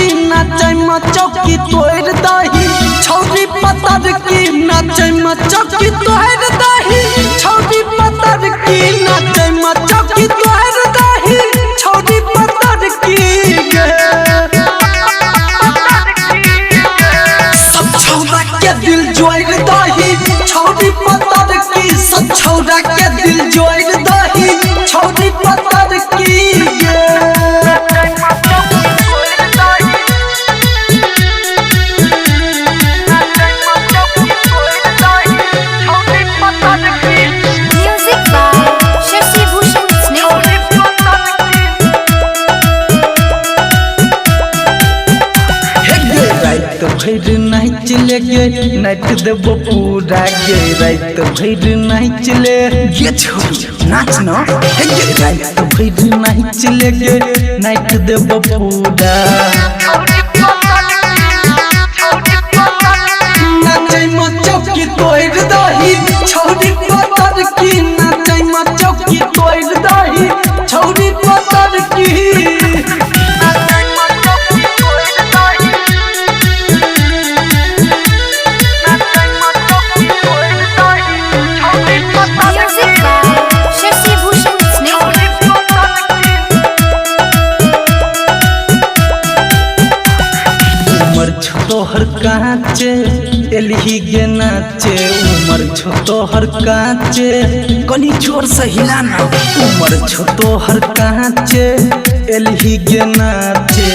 चौकी नाचै म चौकी तोड़ दही छौरी पतर की नाचै म चौकी तोड़ दही छौरी पतर की नाचै म चौकी तोड़ दही छौरी पतर की गे। सब छौरा के दिल जोड़ दही छौरी पतर की, सब छौरा के दिल जोड़ दही छौरी पतर की गे। Music by Shashi Bhushan Sneh. रात भर नाच ले गे नाच देबो पूरा गे, रात भर नाच ले ये छोरी नाच न। हे गे, रात भर नाच ले गे नाच देबो पूरा। नाचै म चौकी तोड़ दही छौरी पतर की, नाचै म चौकी तोड़ दही छौरी पतर की। Music by Shashi Bhushan Sneh. उमर छो तोहर काचे एलही गे नाचे, उमर छो तोहर काचे कनी जोर से हिला ना। उमर छो तोहर काचे एलही गे नाचे।